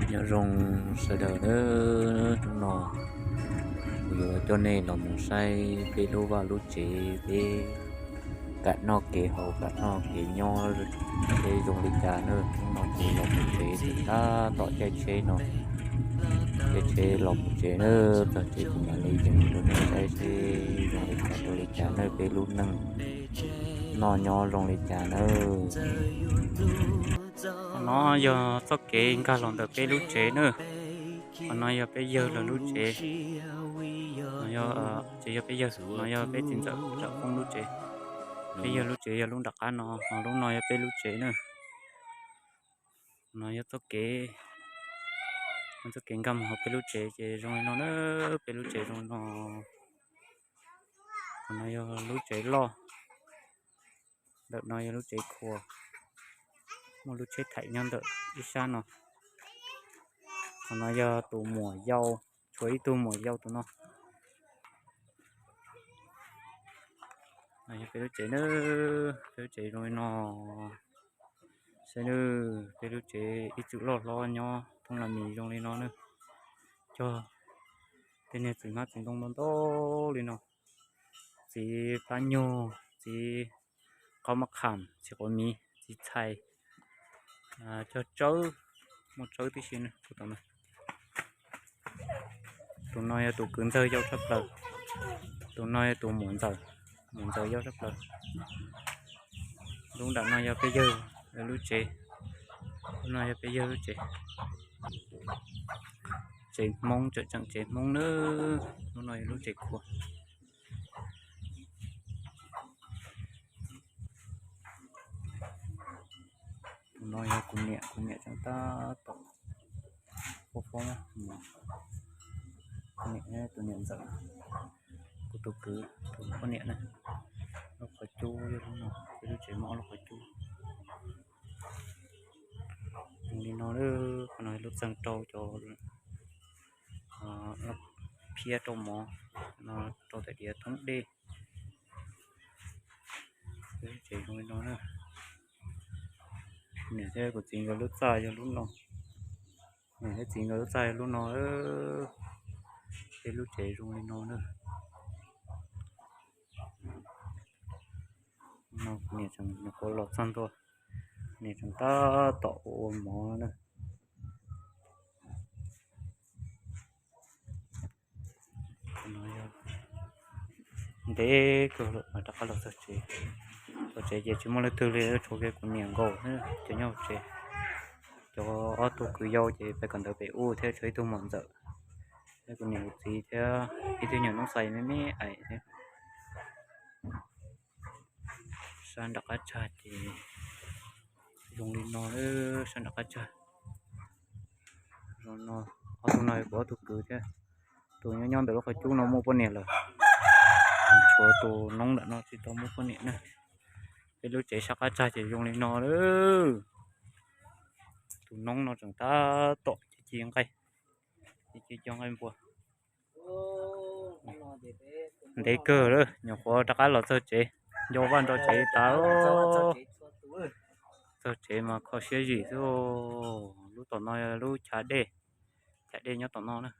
Nyob zoo sawv daws nawb, hnub no kuv yuav coj nej los mus saib peb lub vaj lub tsev, peb kam noj kev haus kam noj kev nyob, peb zoo li cas na. Hnub no kuv los mus tsev txog tab tom caij tsheb no, caij tsheb los mus tsev na, txog tsev kuv mam li yees rau nej saib seb zoo li cas rau li cas na, peb lub neej noj nyob zoo li cas na. Qhov no yog txoj kev nkag los ntawm peb lub tsev na. Qhov no yog peb yawg lawv lub tsev, tsis yog peb yawg, no yog peb txiv ntxawm Tsav Foob lub tsev. Peb yawg lub tsev yog lub nram qab no, ho lub no yog peb lub tsev na. No yog txoj kev, txoj kev nkag mus hauv peb lub tsev ces zoo li no na, peb lub tsev zoo li no. Qhov no yog lub tsev loj, ntawm no yog lub tsev khuas, muaj lub tsheb thaim nyob ntawm ib sab no. Qhov no yog tus muam yau, tshuav ib tug muam yau tus no. Yog peb lub tsev na, peb lub tsev zoo li no. Saib nawb, peb lub tsev ib txwm loj hlob nyob thoob las mis zoo li no na. Cog tej niag txiv hmab txiv ntoo ntau ntau li no. Txiv plab nyuag, txiv qhov mab kham, txiv quav miv, txiv txhais, cog tsawb, muaj tsawb tib si na. Tus no yog tus kwv ntxawg yau tshaj plaws, tus no yog tus muam ntxawm, muam ntxawm yau tshaj plaws. Lub nram no yog peb yawg lub tsev, lub no yog peb yawg lub tsev. Tsev Hmoob, tseem tseem tsev Hmoob nawb. Lub no yog lub tsev khuas. Tus no yog kuv niam, kuv niam tseem tab tom ua foob. Kuv niam, tus niam ntxawm, kuv tus kwv tus poj niam na. Lub qhov cub yog lub no, peb lub tsev muaj ob lub qhov cub. Li no, qhov no lub txeeg rau cov phiab rau mov, no rau tais diav thoob dej. Peb lub tsev zoo li no na. Niam thiab kuv txiv nkawd lub txaj yog lub no. Niam thiab txiv nkawd lub txaj yog lub no. Peb lub tsev zoo li no na. No kuv niam tseem nyuam qhuav los txog ntua, niam tseem tab tom ua mov na. Ntev kawg lawm mas rov qab los txog tsev. Txog tsev ces tsis muaj leej twg li, tshuav kiag kuv niam nkaus xwb ces nyob hauv tsev. Cov ob tug kwv yau ces peb kawm ntawv pem ub thiab tshuav ib tug muam ntxawm, thiab kuv niam kuv txiv thiab ib tug nyuam noob xais me me ais thiab. Sab nram qab tsag ces zoo li no, sab nram qab tsag. Ob tug no yog kuv ob tug kwv thiab. Tus nyob nyob ntawm lub qhov cub no muaj poj niam lawm, tshuav tus noob ntawm no tsis tau muaj poj niam na. Peb lub tsev sab qab tsag ces zoo li no lawm. Tus noob no tseem tab tom ci ci nqaij, ci ci cov nqaij npua. Ntev kawg lawm, nyuam qhuav rov qab los txog tsev, nco vaj nco tsev tas. Txog tsev mas kho siab zim xwb. Lub tom no yog lub chav dej, chav dej nyob tom no na.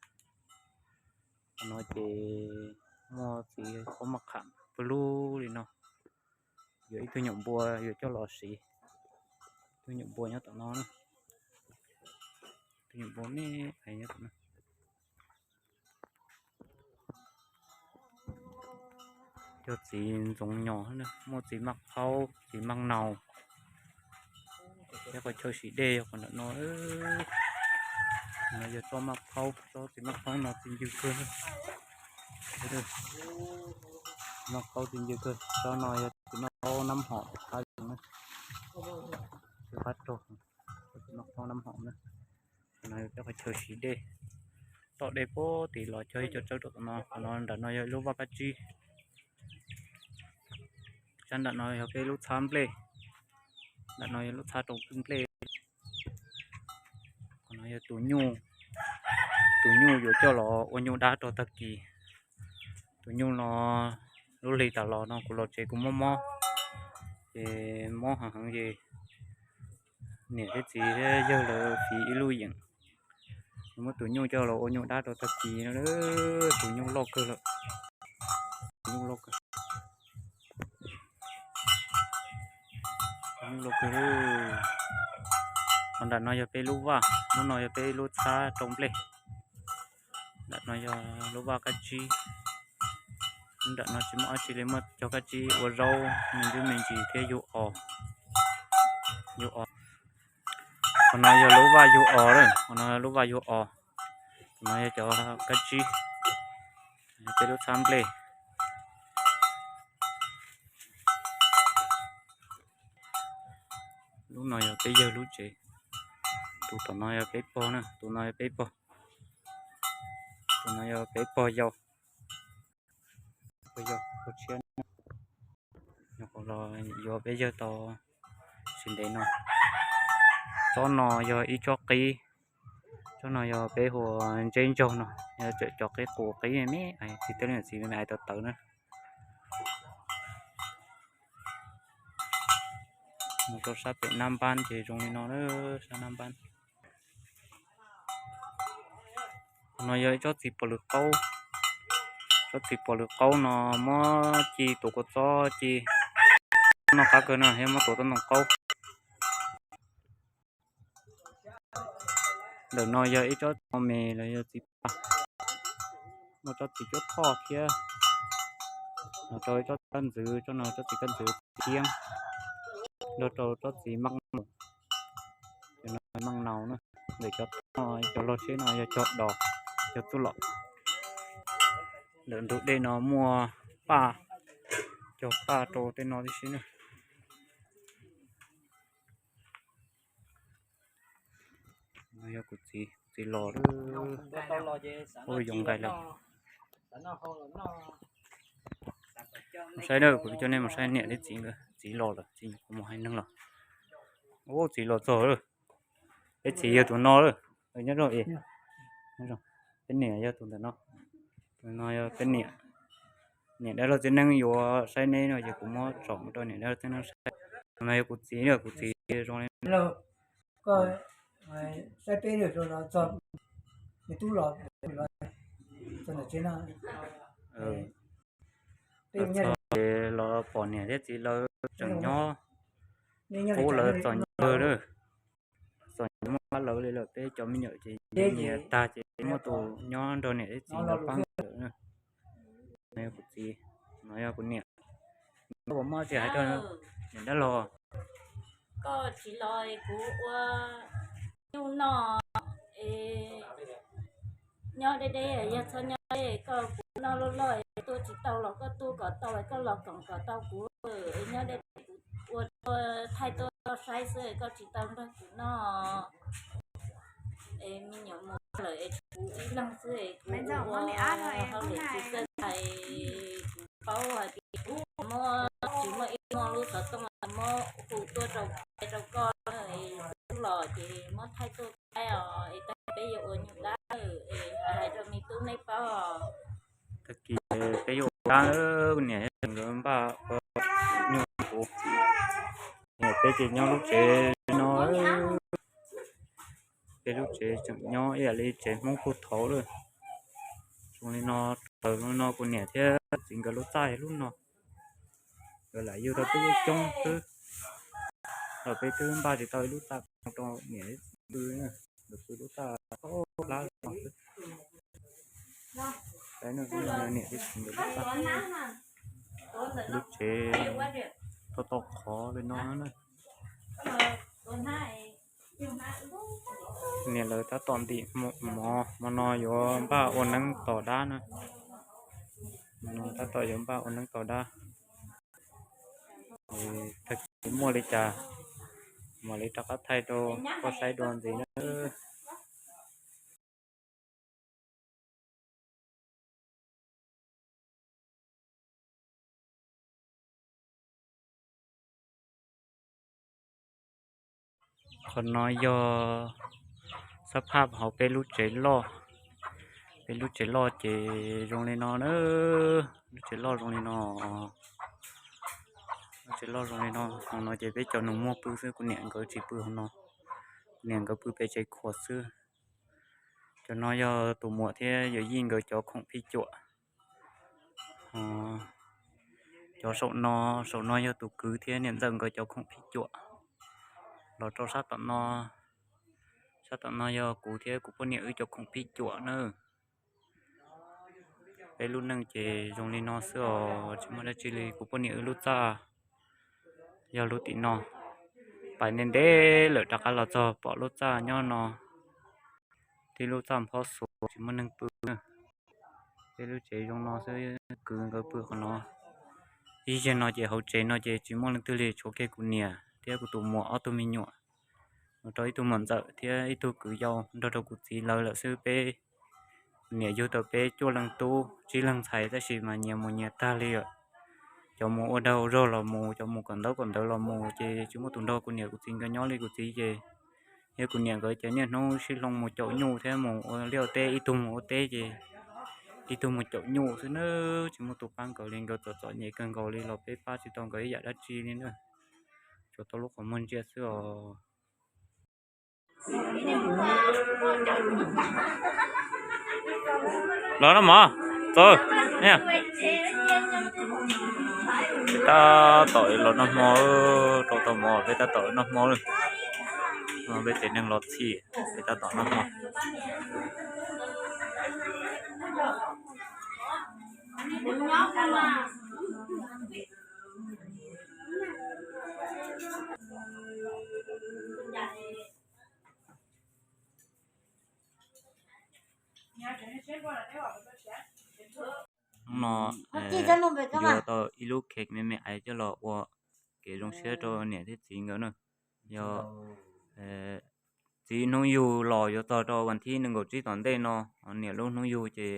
Tom no ces muaj txiv qhob maj kham pw lub li no. Yuav ib tug nyuam npua yuav coj los siv. Ib tug nyuam npua nyob tom no na. Ib tug nyuam npua me ais nyob tom no. Yog txiv ntxoov nyos, muaj txiv maj qhaub, txiv maj naus, thiab qhov chaw siv dej yog qhov ntawm no. No yog tsob maj qhaub, tsob txiv maj qhaub no txi ncw kawg. Maj qhaub txi ncw kawg, tsob no yog txiv maj qhaub nab hom qab zoo na, qab raug, txiv maj qhaub nab hom na. No yog peb qhov chaw siv dej, tom dej puag tim los cog ib co tsawb rau tom no. Qhov no nram no yog lub vaj kab tsib. Sab nram no yog peb lub txhab nplej, nram no yog lub txhab rau nplej. Qhov no yog tus nyuj, tus nyuj yuav coj los ua nyuj dab rau tag kis. Tus nyuj no lub hli tas los no kuv los tsev kuv mob mob, ces mob heev heev ces niam thiab txiv thiab yawg lawv fiv ib lub yeem, Muab tus nyuj coj los ua nyuj dab rau tag kis no, tus nyuj loj kawg lawm. Tus nyuj loj kawg. Tus nyuj loj kawg. Qhov nram no yog peb lub vaj, lub no yog peb lub txhab rau nplej. Nram no yog lub vaj kab tsib. Lub nram no tsis muaj dab tsi li, muaj cog kab tsib ua zaub me ntsis me ntsis thiab yug os. Yug os. Qhov no yog lub vaj yug os lawm, qhov no lub vaj yug os. Qhov no yog cov kab tsib, peb lub txhab nplej. Lub no yog peb yawg lub tsev. Tus tom no yog peb pog na, tus no yog peb pog. Tus no yog peb pog yau. Pog yau, pog tshiab. Nyuam qhuav los yuav peb yawg tau tsis ntev no. Tsob no yog ib tsob qib, tsob no yog peb hu ua ntseb ntsaug no, yog cov qib qus qib me me, txiv teb leej txiv me me hais tawv tawv na. Mus rau sab pem nab npab ces zoo li no, sab nab npab. No yog ib tsob txiv pos lwm qaub. Tsob txiv pos lwm qaub no muab ci tuav kua txob ci noj qab kawg no, thiab muab tuav tau ntoo qaub. Ntawm no yog ib tsob txiv me los yog txiv paj, muaj tsob txiv cuab thoj thiab. Los rau ib tsob txiv kab ntxwv, tsob no tsob txiv kab ntxwv txiv thiab, los rau tsob txiv maj naus. Cov no maj naus na. Ntawm cov, cov log tsheb no yog cog dos, cog txuj lom. Ntawm ntug dej no muaj paj, cog paj rau tej no tib si na. No yog kuv txiv, kuv txiv los lawm. Ua yoov nqaij lawm. Mus saib na, kuv coj nej mus saib niam thiab txiv nkawd. Txiv los lawm, txiv nyuam qhuav mus hais neeg los. Ub, txiv los txog lawm. Peb txiv yog tus no lawm. Nyob zoo, peb niam yog tus ntawm no. Tus no yog peb niam. Niam dab laug txiv neeb yuav saib neb no ces kuv muab tsom mus rau niam dab laug txiv neeb saib. Tus no yog kuv txiv, kuv txiv zoo li. Saib peb lawm rau no txog, nws tub los txog ntawm tsev no. Los txog ces los pom niam thiab txiv lawv tseem nyob qub lawv txom nyem lawm. Txom nyem muaj qab lawv li lawm, peb cov me nyuam ces nyias tag ces muab tus nyob nrog niam thiab txiv lawv pab lawm. No yog kuv txiv, no yog kuv niam. Koj puas muaj tsis hais rau niam dab laug? Koj tsis los kuv ua nyuj noj es nyob deb deb, yog txhob nyob deb koj kuv noj loj loj tuaj tsis tau los koj tuaj kom tau, koj los koom kom tau kuv nyob deb deb, kuv ua tuaj thaij tuaj saib xwb, koj tsis tau nrog kuv noj. Es me nyuam mus lawm es kuv ib leeg xwb es kuv ua hauj lwm tsis txawj tais, kuv paub hais tias muab tsis muaj ib muaj lub xov tooj muab hu tuaj rau, rau koj es kuv los ces muab thaij tuaj saib os, es tag peb yuav ua nyuj dab es hais rau me tub neb paub. Tag kis peb yuav ua dab, kuv niam nkawd npaj ua nyuj kuv. Niam peb ces nyob lub tsev no, peb lub tsev tseem nyob ib yam li tsev Hmoob puag thaud lawm. Zoo li no, raws zoo li no kuv niam thiab txiv nkawd lub txaj yog lub no. Nkawd lam yug rau peb coob xwb, los peb twb npaj tsis tau ib lub txaj rau niam thiab txiv pw, nkawd pw lub txaj hlab no xwb. Saib no, niam thiab txiv nkawd lub txaj, lub tsev toj toj qhov li no na. Niam lawv tab tom ntim mov, hmo no yuav npaj ua neeb tos dab na. Hmo no tab tom yuav npaj ua neeb tos dab. Tag kis muaj li cas mam li rov qab thaij rau koj saib dua ntxiv na. Qhov no yog xab phaj hauv peb lub tsev loj. Peb lub tsev loj ces zoo li no na. Lub tsev loj zoo li no. Lub tsev loj zoo li no, hauv no ces peb cov nus muag pw xwb, kuv niam nkawd tsis pw hauv no. Kuv niam nkawd pw pem tsev khuam xwb. Cov no yog tus muam thiab yawm yij nkawd cov khoom phij cuam. Cov saum no, saum no yog tus kwv thiab niam ntxawm nkawd cov khoom phij cuam. Los rau sab tom no, sab tom no yog kuv thiab kuv poj niam wb cov khoom phij cuam na. Peb lub neej ces zoo li no xwb os, tsis muaj dab tsi li. Kuv poj niam wb lub txaj yog lub tim no. Pais ntev ntev lawm rov qab los txog pom lub txaj nyob no. Tib lub txaj phob xuas tsis muaj neeg pw. Peb lub tsev zoo no xwb, kwv nkawd pw qhov no. Ib zig no ces hauv tsev no ces tsis muaj leej twg li, tshuav kiag kuv niam thiab kuv tus muam ob tug me nyuam, mus rau ib tug muam ntxawm thiab ib tug kwv yau nrog rau kuv txiv lawv lawm xwb. Peb, kuv niam yug tau peb cuaj leej tub tsib leeg ntxhais, tab sis mas nyias mus nyias tag li lawm. Cov mus ua dag ua zog los mus, cov mus kawm ntaub kawm ntawv los mus, ces tsis muaj tus nrog kuv niam kuv txiv nkawd nyob li. Kuv txiv ces yog kuv niam nkawd ces niaj hnub sib hloov mus caum nyuj thiab mus ua liaj ua teb, ib tug mus ua teb ces ib tug mus caum nyuj xwb na. Tsis muaj tus pab nkawd li, nkawd txom txom nyem kawg nkaus li los peb pab tsis tau nkawd ib yam dab tsi li na. Tsuas tau lub qhov muag ntsia xwb os. Los noj mov, txaus, peb tab tom los noj hmo, rau tau mov peb tab tom noj hmo lawm. Peb tsev neeg los txhij, peb tab tom noj hmo. Hnub no yuav tau ib lub cake me me ais coj los ua kev zoo siab rau niam thiab txiv nkawd na. Yog txiv hnub yug los yuav txog rau vas thib nees nkaum tsib tom ntej no, niam lub hnub yug ces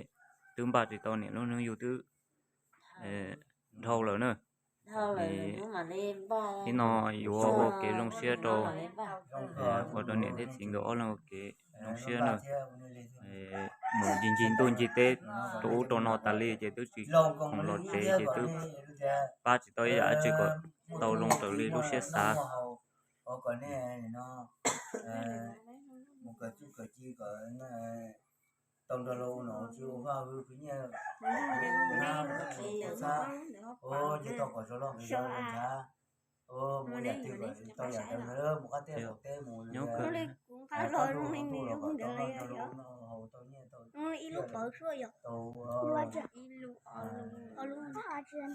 twb npaj tsis tau, niam lub hnub yug twb dhau lawm na. Ib no yuav ua kev zoo siab rau, ua rau niam thiab txiv nkawd ob leeg ua kev zoo siab na. Mus ncig ncig ntuj ncig teb rau ub rau no tas li ces twb tsis khoom los tsev ces twb pab tsis tau ib yam dab tsi kom tau zoo raws li lub siab xav. Tau nrog los ua nom ua tswv ua vaj ua hwj khwv nyiaj, ua txhab, ua nce toj kom zoo loj nqis zoo ntshav, ua mus yam twg kom tau yam ntawd, mus qab teb qaum teb mus li, nyob kawg, ntuj los kom tau noj tau haus tau nyiaj tau,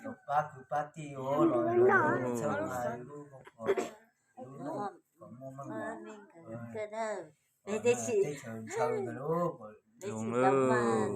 tau pab kwv pab tij ua los txhawb hais lub, lub kom muaj meej mom, teb chaws ntshaw ntawd lub kom zoo lawm.